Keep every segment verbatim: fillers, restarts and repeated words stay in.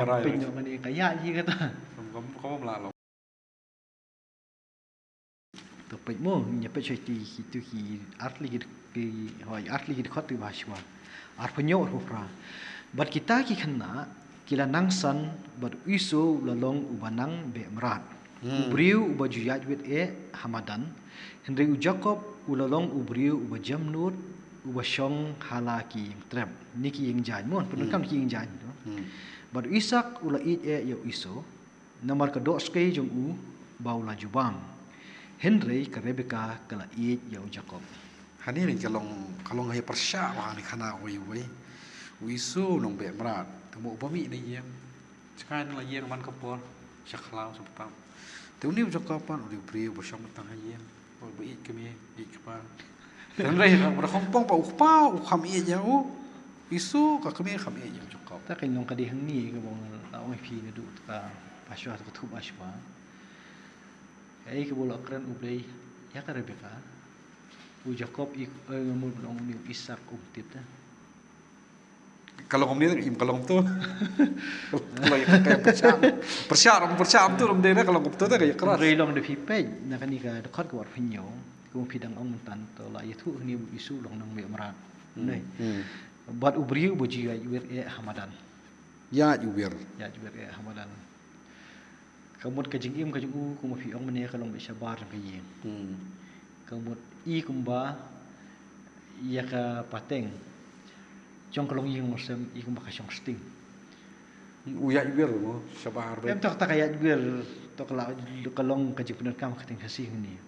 Pynïoh kane ka ïa hi kata. Kam kam kam la long. To peit mo, ïa peit shuwa ti ki tu ki artli ki ki hoi artli ki dkhot tu ba shuwa. Arphew hynñiew arphew phra. Bad kita ki khynnah ki la nang san bad u Esau u la long uba nang beh mrad. U briew uba ju ïaid wit eh ha madan. Hynrei u Jakob u la long u briew uba jemnud uba shong ha la ki ïing trep. Ni ki ïing jaiñ mo, pyndonkam ki ïing jaiñ. Bad u Isak u la ïeit eh ïa u Esau. Namar ka doh skei jong u ba u la ju bam. Hynrei ka Rebeka ka la ïeit ïa u Jakob. Hani rin ka long ka long ha pyrshah ba hani khana wei wei. U Esau u nongbeh mrad. Te mo ba mih na ïing. Jaka na la ïing man ka por. Sha khlaw sha pam. Te uni u Jakob pan uni u briew ba shong tang ha ïing. Ba ïeit kmie ïeit kpa. Hynrei ba kham pong ba u kpa u kham ïeit ïa u Esau, ka kmie kham ïeit ïa u Jakob. Ta ka long ka dei hangne ka bong la ong phi naduh ka ba shuwa ka thup ba shuwa. Ei ka bong la kren U Blei ïa ka Rebeka. U Jakob i ngamut long uni u Isak um tip ta. Ka long kumne im ka long tu. Ka long ka pyrshah. Pyrshah ram pyrshah tu ram dei na ka long kumtu ta ka ïa kras. Hynrei long da phi peit na kane ka dkhot ka arphew hynñiew. Kum phi dang ong myntan to la ïathuh hangne u Esau u long nongbeh mrad. Nei. Bad u briew ba ju ïaid wir eh ha madan. Ïaid wir. Ïaid wir eh ha madan. Ka mut ka jingim ka jong u kumba phi ong mynne ka long beit shabar jong ka ïing. Ka mut i kumba ïa ka pateng jong ka longïing longsem i kumba ka shong sting. U ïaid wir mo shabar beit. Em to kata ka ïaid wir to ka la ka long ka jingpyndonkam ka ktien Khasi hangne.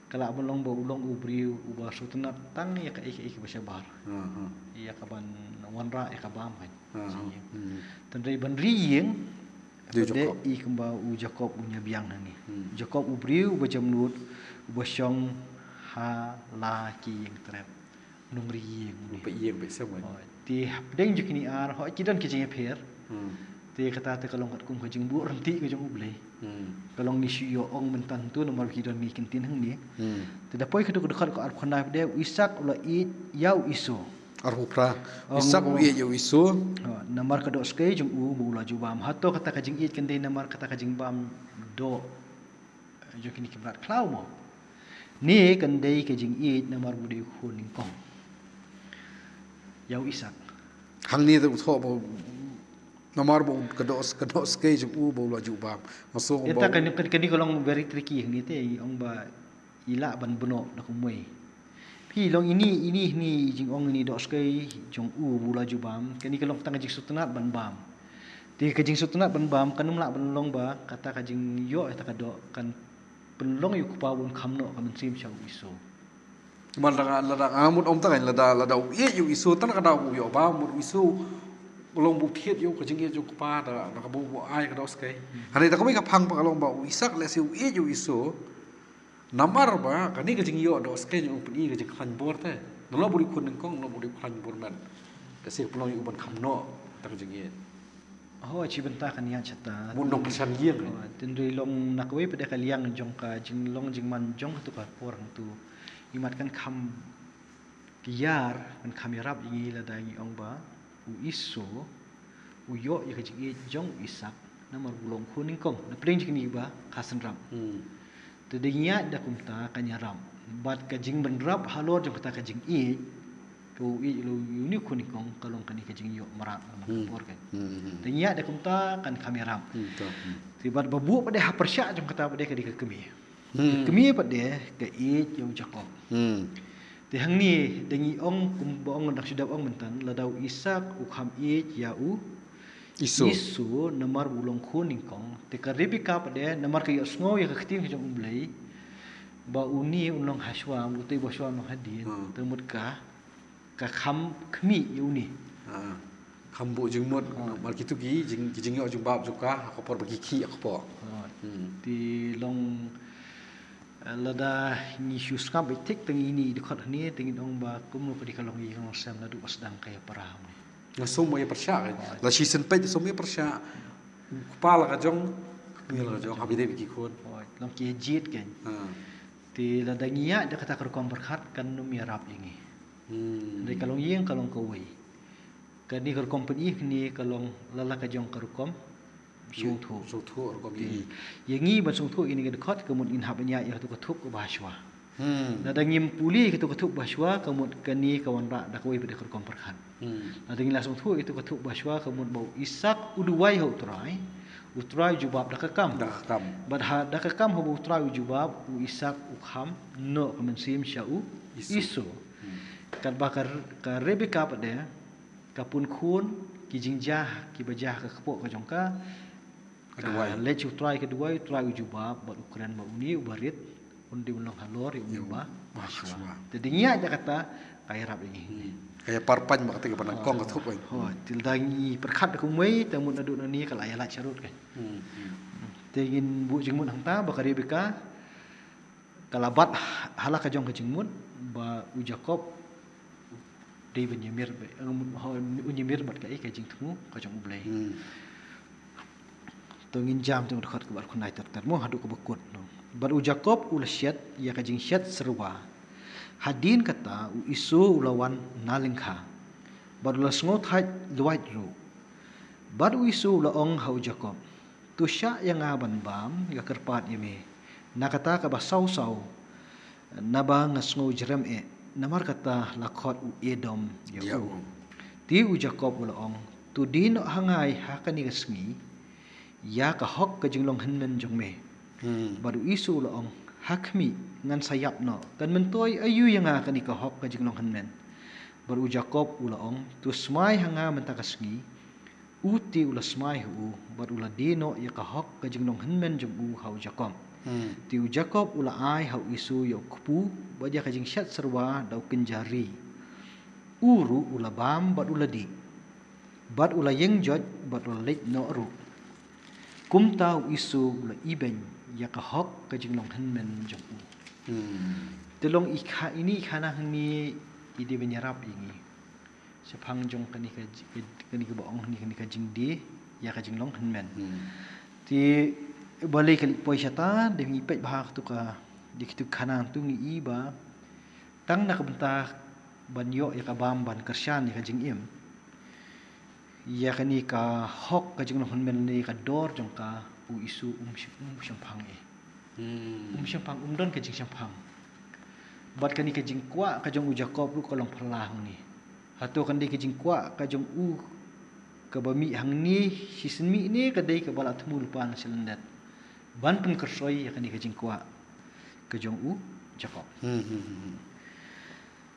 Ka lah ban long ba u long u briew uba sngewtynnat tang ïa kaei kaei kaba shabar. Ïa ka ban wanrah ïa ka bam kan. Tynrai ban ri ïing. Dei Jakob. I kumba u Jakob u ña biang hangne. Jakob u briew uba jemnud uba shong ha la ki ïing trep. Nongri ïing. Ba ïing ba sem. Te hapdeng jong kine ar hooid ki don ki jingïapher. Te kata te ka long katkum ka jingbuh ryntih ka jong U Blei. Ka long ngi shu ïoh ong myntan tu namar ki don ngi kyntien hangne. Te da poi ka dkhot ka arphew khyndai pat de u Isak u la ïeit ïa u Esau. Arphew phra. Isak u ïeit ïa u Esau. Namar ka doh skei jong u ba u la ju bam. Hato kata ka jingïeit kan dei namar kata ka jingbam doh jong kine ki mrad khlaw mo. Ne kan dei ka jingïeit namar ba u dei u khun nyngkong ïa u Isak. Hangne te u thoh ba namar ba ka doh ka doh skei jong u ba u la ju bam. Nga sngew ba kane ka long very tricky hangne te ong ba i lah ban bynnoh da kumwei. Phi long ini ini ini jingong ini doh skei jong u ba u la ju bam. Kane ka long tang ka jingsngewtynnat ban bam. Te ka jingsngewtynnat ban bam kan ym lah ban long ba kata ka jingïoh ïa kata ka doh kan pynlong ïa u kpa ba un kham noh ka mynsiem sha u Esau. Mal da lada nga mut ong tang lada lada u ïeit ïa u Esau tang ka da u ïoh ba mut u Esau u long ba u thied ïa u ka jingïeit jong u kpa da ka ba u ai ka doh skei. Hynrei da kawei ka phang ba ka long ba u Isak lehse u ïeit ïa u Esau. Namar ba kane ka jingïoh doh skei jong u pyni ka jingkhlaiñ bor te. Nalo buri khun nyngkong nalo buri khlaiñ bor men. Ka sih pynlong ïa u ban kham noh ta ka jingïeit. Ho chi bynta kan ïa chata. Bun dong pyrshang ïa. Tynrai long na kawei pat de ka liang jong ka jinglong jingman jong tu ka por tu. Imat kan kham kiar kan kham ïarap ïa ngi lada ngi ong ba u Esau u ïoh ïa ka jingïeit jong u Isak namar u long khun nyngkong na pdeng jingkini ba ka synrap. Te dei ngi ïaid da kumta kan ïarap bad ka jingbynrap halor jong kata ka jingïeit ka u ïeit u uni u khun nyngkong ka long kane ka jingïoh mrad namar ka por kan. Te ngi ïaid da kumta kan kham ïarap. Te bad ba buh pat de ha pyrshah jong kata pat de ka dei ka kmie. Kmie pat de ka ïeit ïa u Jakob. Te hangne da ngi ong kumba ong da shu dep ong mynta lada u Isak u kham ïeit ïa u Esau. Esau namar u long khun nyngkong. Te ka Rebeka pat de namar ka ïohsngew ïa ka ktien ka jong U Blei ba une un long ha shuwa, u te ba shuwa long hadien. Te mut ka ka kham khmih ïa une. Kham buh jingmut. Mar kitu ki jing ki jingïoh jingbam jong ka ha ka por ba ki khih ha ka por. Te long lada ngi shu sngap beit thik tang ine i dkhot hangne te ngi ong ba kumno ka dei ka longïing longsem naduh ba sdang ka ïapra hangne. Nga sum ïa pyrshah. La shisien peit sum ïa pyrshah. Kpa la ka jong, kmie la ka jong, ha ba dei ki khun. Long ki jied kan. Te lada ngi ïaid da kata ka rukom pyrkhat kan ym ïarap ïa ngi. Hynrei ka longïing ka long kawei. Kane ka rukom pyni kane ka long lada ka jong ka rukom sngewthuh. Sngewthuh rukom ïa ngi. Ïa ngi ban sngewthuh ïa kane ka dkhot ka mut ngin hap ban ïaid ïa katu ka thup kaba hashwa. Hmm. Lada ngim pule ïa katu ka thup ba hashwa ka mut kane ka wanrah da kawei pat de ka rukom pyrkhat. Hmm. Lada ngi la sngewthuh ïa katu ka thup ba hashwa ka mut ba u Isak u duwai ha u Trai, u Trai u jubab da ka kam. Da ka kam. Bad ha da ka kam haba u Trai u jubab, u Isak u kham noh ka mynsiem sha u Esau. Esau. Hmm. Katba ka, ka Rebeka pat de ka pun khun ki jingjia kiba jia ha ka kpoh ka jong ka. Ka duwai. Ka leit sha u Trai ka duwai, u Trai u jubab bad u kren ba une uba rit un dei ban long halor ïa une uba hashwa. Te dei ngi ïa kata ka ïarap ïa ngi. Hmm. Ka ïa par pain ba kata kaba nyngkong ka thup. Hooid, te lada ngi pyrkhat da kumwei te mut naduh nangne ka la ïa lait sharud kan. Hmm, hmm. Te ngin buh jingmut hangta ba ka Rebeka ka la bat ha la ka jong ka jingmut ba u Jakob dei ban ïamir bad, eh, un ïamir bad kaei ka jingthmu ka jong U Blei. Hmm. To ngin jam tang u dkhot kaba arphew khyndai ter ter mo haduh kaba kut no. Bad u Jakob u la shet ïa ka jingshet syrwa. Hadien kata u Esau u la wan na lyngkha. Bad u la sngew thait lwait ruh. Bad u Esau u la ong ha u Jakob, "To shah ïa nga ban bam, nga kyrpad ïa me na kata kaba saw saw, naba nga sngew jrem eh, namar kata la khot u Edom ïa u." Te u Jakob u la ong, "To die noh ha nga ha kane ka sngi ïa ka hok ka jinglong hynmen jong me." Hmm. Bad u Esau u la ong, "Ha khmih, ngan sa ïap noh, kan myntoi aïu ïa nga kane ka hok ka jinglong hynmen?" Bad u Jakob u la ong, "To smai ha nga mynta ka sngi." U te u la smai ha u bad u la die noh ïa ka hok ka jinglong hynmen jong u ha u Jakob. Hmm. Te u Jakob u la ai ha u Esau ïa u kpu bad ïa ka jingshet syrwa da u kynja ri. U ruh u la bam bad u la dih. Bad u la ïeng joit bad u la leit noh ruh. Kumta u Esau u la ibeiñ ïa ka hok ka jinglong hynmen jong u. Hmm. Te long i kha, ine i khana hangne i dei ban ïarap ïa ngi shaphang jong kane ka ji-, ka, kane kaba ong hangne kane ka jingdie ïa ka jinglong hynmen. Hmm. Te balei ka leit poi shata, dei ngi peit bha katu ka, dei katu ka khana tu ngi i ba tang na ka bynta ban ïoh ïa ka bam ban kyrshan ïa ka jingim. Ïa kane ka hok ka jinglong hynmen ne ka dor jong ka u Esau um sh-, um shemphang eh. Hmm. Um shemphang, um don ka jingshemphang. Bad kane ka jingkwah ka jong u Jakob ruh ka long phylla hangne. Hato kan dei ka jingkwah ka jong u kaba mih hangne shisien mih ne ka dei kaba la thmu lypa na shi lyndet ban pynkyrsoi ïa kane ka jingkwah ka jong u Jakob. Hmm, hmm, hmm, hmm.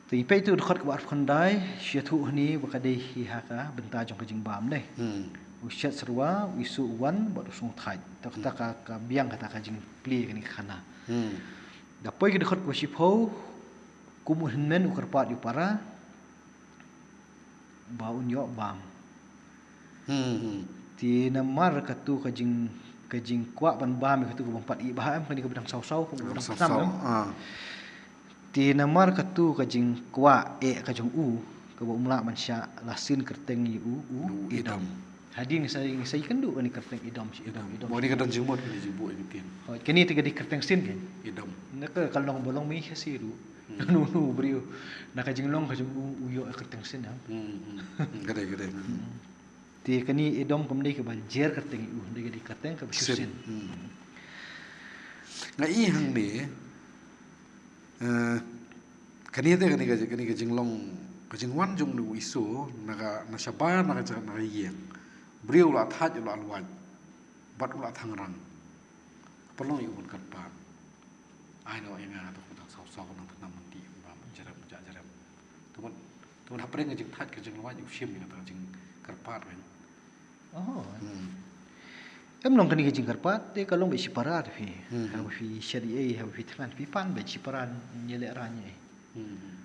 Te ngi peit tu dkhot kaba arphew khyndai, shu ïathuh hangne ba ka dei hi ha ka bynta jong ka jingbam ne. Hmm. U shet syrwa, u Esau u wan bad u sngew thait. Ta kata ka, ka biang kata ka jingplie kane ka khana. Hmm. Da poi ka dkhot kaba shiphew, kum u hynmen u kyrpad ïa u para ba un ïoh bam. Hmm, hmm. Te namar katu ka jing, ka jingkwah ban bam ïa katu kaba ym pat ïeh bha em, kane kaba dang saw saw, kaba dang saw saw, khnam em. Ah. Te namar katu ka jingkwah eh ka jong u kaba um lah ban shah, la sien kyrteng ïa u, u Edom. Hadien ngi sa, ngi sa ïakynduh kane kyrteng Edom, shi Edom, Edom. Mo, kane ka don jingmut, kane jingbuh ïa ka ktien. Hooid, kane te ka dei kyrteng sien kan. Edom. Na ka, ka long ba long mih ha shi ruh. Hmm. Kano kano u briew na ka jinglong ka jong u, u ïoh ïa ka kyrteng sien, ha. Hmm, hmm. Hmm, ka dei, ka dei. Hmm. Hmm. Te kane Edom kam dei kaba jer kyrteng ïa u, dei ka dei kyrteng kaba shu sien. Hmm. Nga i hangne, eh, kane te kane ka, kane ka jinglong, ka jingwan jong u Esau na ka, na shabar, na ka ja-, na ka ïing. Briew u la thait, u la lwait. Bad u la thangrang. Ka pynlong ïa u ban kyrpad. Ai noh ïa nga, to ka dang saw saw, nang thnam, nang dih, bam jrem, jah jrem. Te mut, te mut hapdeng ka jingthait ka jinglwait u shim ïa kata ka jingkyrpad kan. Oh. Hmm. Em long kane ka jingkyrpad te ka long beit shipara te phi. Hmm. Haba phi shet ei, haba phi thngan phi pan beit shipara, ïaleh rang ei. Hmm.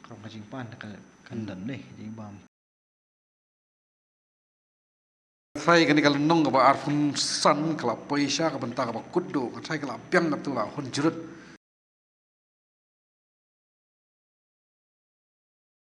Ka long ka jingpan ka, kan don ne ka jingbam. Trai kane ka lynnong kaba arphew san ka la poi sha ka bynta kaba kut duh, nga trai ka la biang katu la hun jrut.